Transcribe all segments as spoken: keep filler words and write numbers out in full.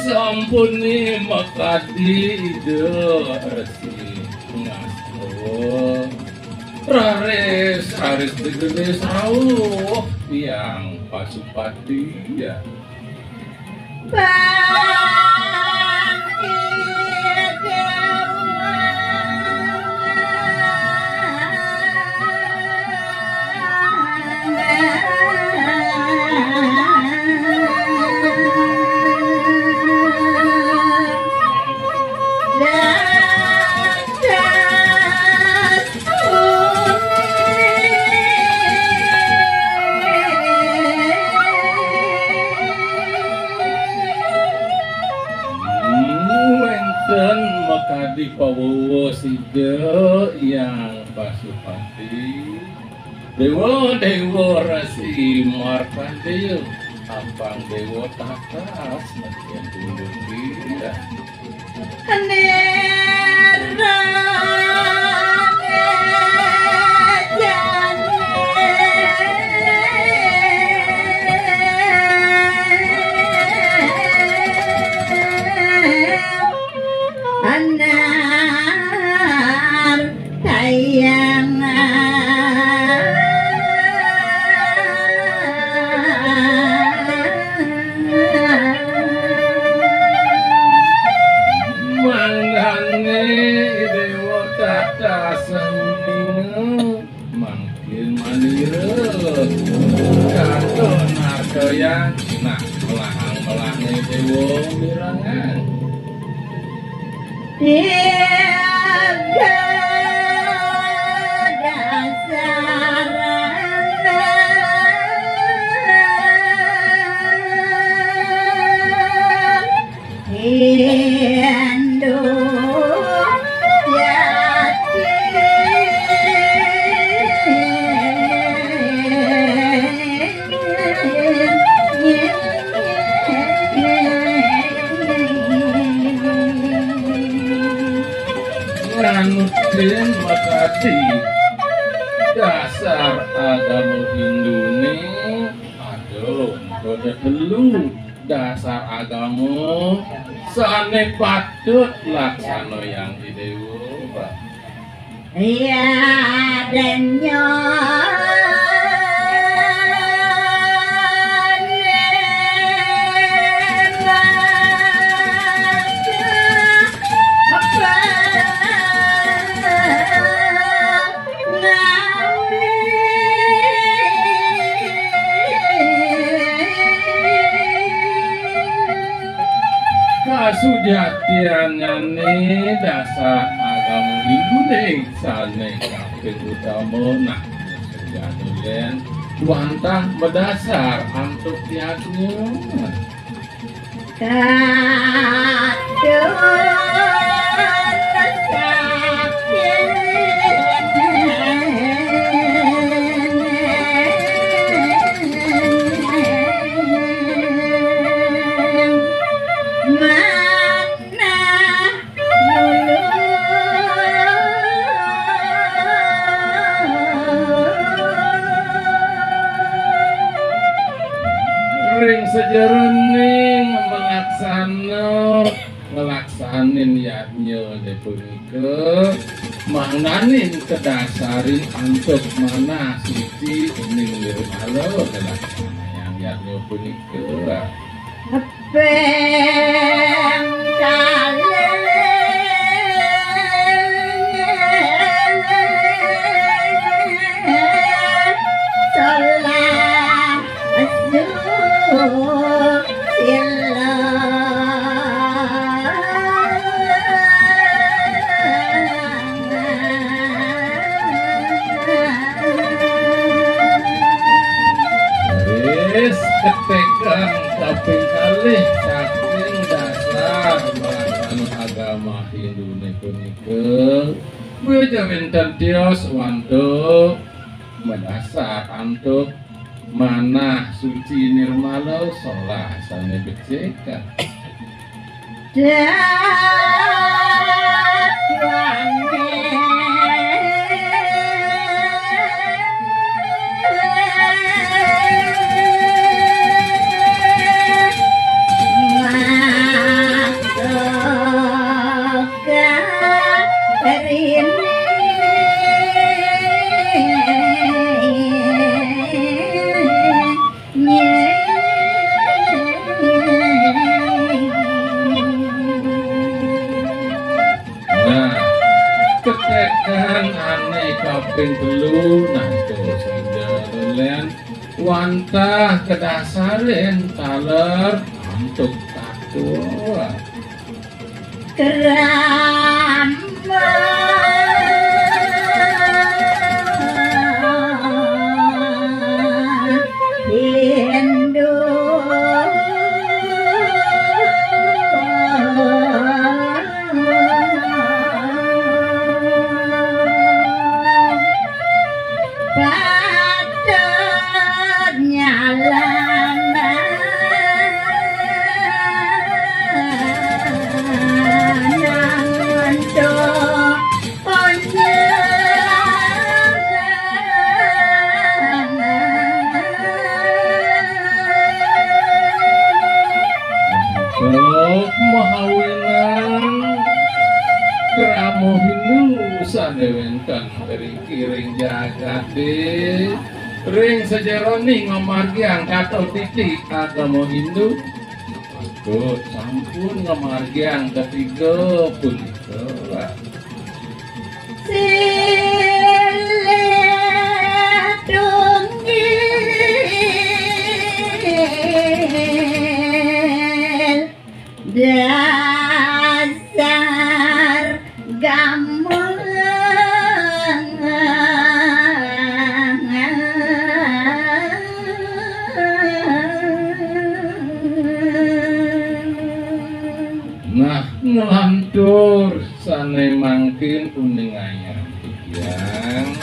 Sampun ni makadi Ida Resi Ngastawa. Raris, raris digelis rauh tiang Pasupati, ya. Hmm, wénten makadi pawewes Ida Hyang Pasupati. Déwa, Déwa Resi Markandéya, apang Déwa tatas nadyan puniki. Anar Tayangan. Mangdané Déwa tatas samining mangkin manira. Katon artayang, nah, melahang-melahné Déwa mirengang. Tiga dasar Hindu jati. Nganutin makadi dasar agama Hinduné, aduh, ada telu dasar agama sané patut laksanayang Déwa. Iya, denyo. Kasujatiannyané dasar agama Hindu ning sané kaping utama, nah, sujatian wantah madasar antuk yadnya. Katur Ring sajeroning malaksana, nglaksanin yadnya punika, mangdanin kadasarin antuk manah suci uning nirmala nglaksanayang yadnya punika. Ping kalih solah susila. Wis, ketekan kaping kalih saking dasar melaksana agama Hinduné punika, boya wénten tios wantah madasar antuk manah suci nirmala solah sané becik. Ping telu nangko saja lén wantah kedasarin taler antuk tatua. Kerama Hindu. Patut nyalaman untuk Sok mahawinan krama Hindu sané wénten ring kiring jagaté, ring sajeroning ngamargiang tata titi agama Hindu. Patut sampun ngamargiang ketiga punika. Silih tunggil dasar gamang. Nah, nglantur sané mangkin uningayang titiang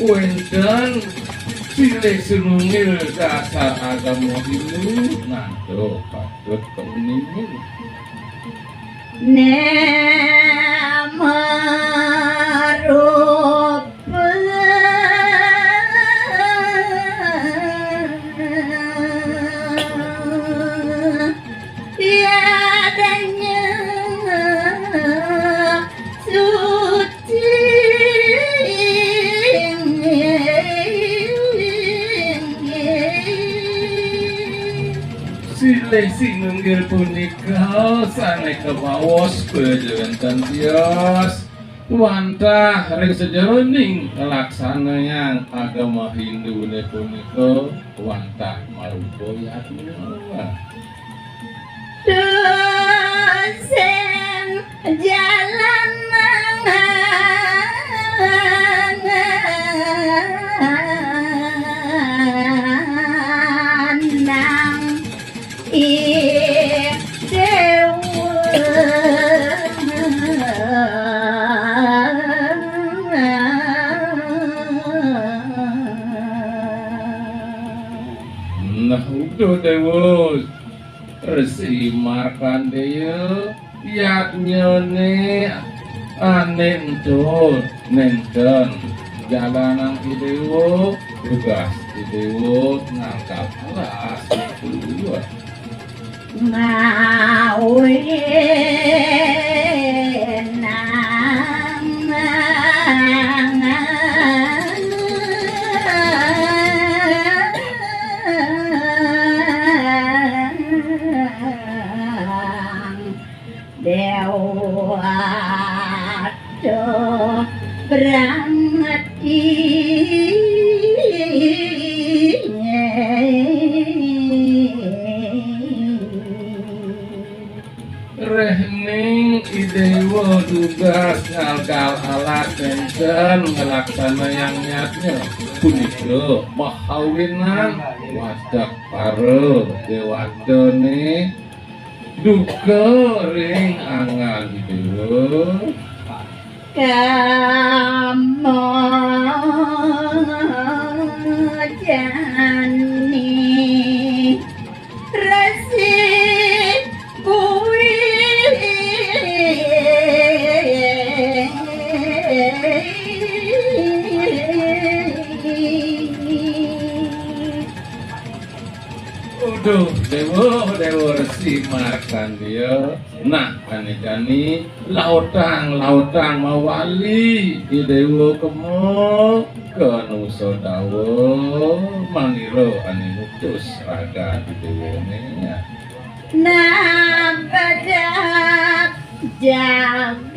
wénten silih sinunggil dasar agama Hindu, nah, to patut kauningin. Nama rupa tiadanya suci. Silih sinunggil punika sané kabaos praja wénten tios wantah ring sajeroning nglaksanayang agama Hinduné punika wantah marupa yadnya. Tusing jalan nang i déwa. Nah, uduh déwa Resi Markandéya, yadnyané ané ento nénten jalanang i déwa, tugas i déwa nangkal alas. Mawinan Déwata Brahmati. Rehning i déwa tugas ngalgal alas nénten nglaksanayang yadnya punika mahawinan watek para déwatané duka ring anggan i déwa. Kama jani resi kuwi. Uduh, déwa, déwa Resi Markandéya. Nah, ané jani lautang, lautang mawali i déwa kema ka nusa dawa manira ané ngutus raga i déwané. Nah, bedap jagat.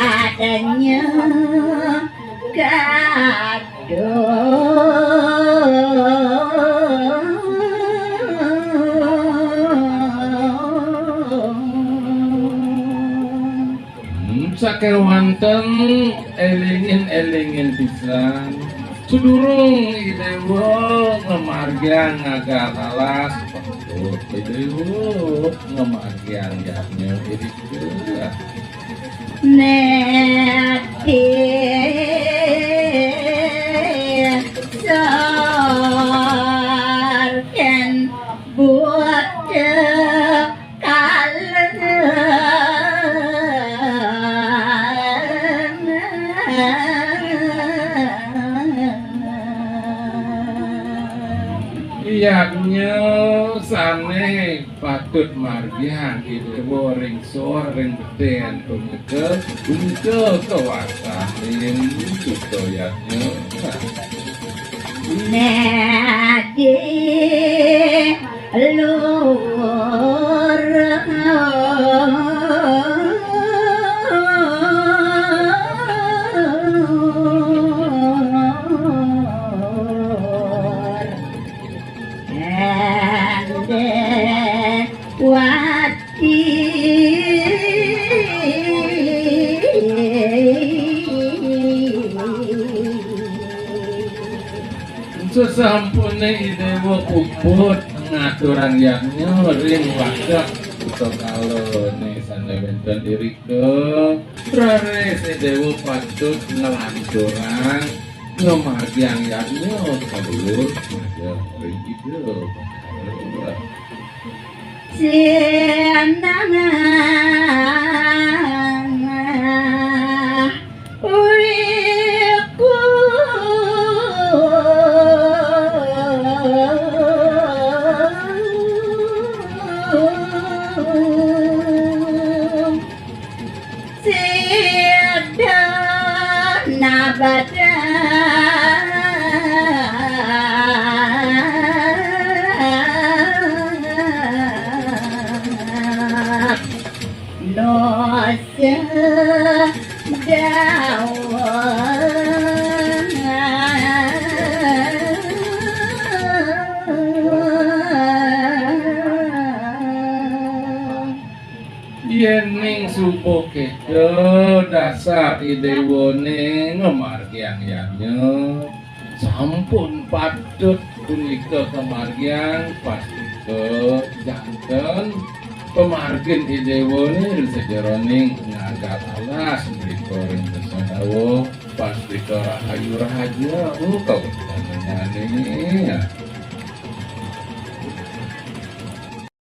Adanya gaduh. Hmm, sakéwanten élingin-élingin pisan. Sadurung Idéwa ngamargiang ngagal alas, patut Idéwa ngamargiang yadnya irika. Nék di sorgen buta kalen. Yadnya sané patut margiang Idéwa ring sor ring beten punika, punika kawastanin kita yadnya. Nadi luhur. Ende wati. Sasampuné Idéwa puput ngaturang yadnya ring watek utakalané sané wénten irika, raris Idéwa patut nglanturang ngamargiang yadnya kaluhur ring Ida Batara. Sinangan wiku. Sida nabada nusa dawa. Yéning suba kéto dasar Idéwané ngamargiang yadnya, sampun patut punika kamargiang, pastika janten pamargin Idéwané ring sajeroning ngagal alas mrika ring Nusa Dawa, pastika rahayu rahaja, oh, kawentenanné.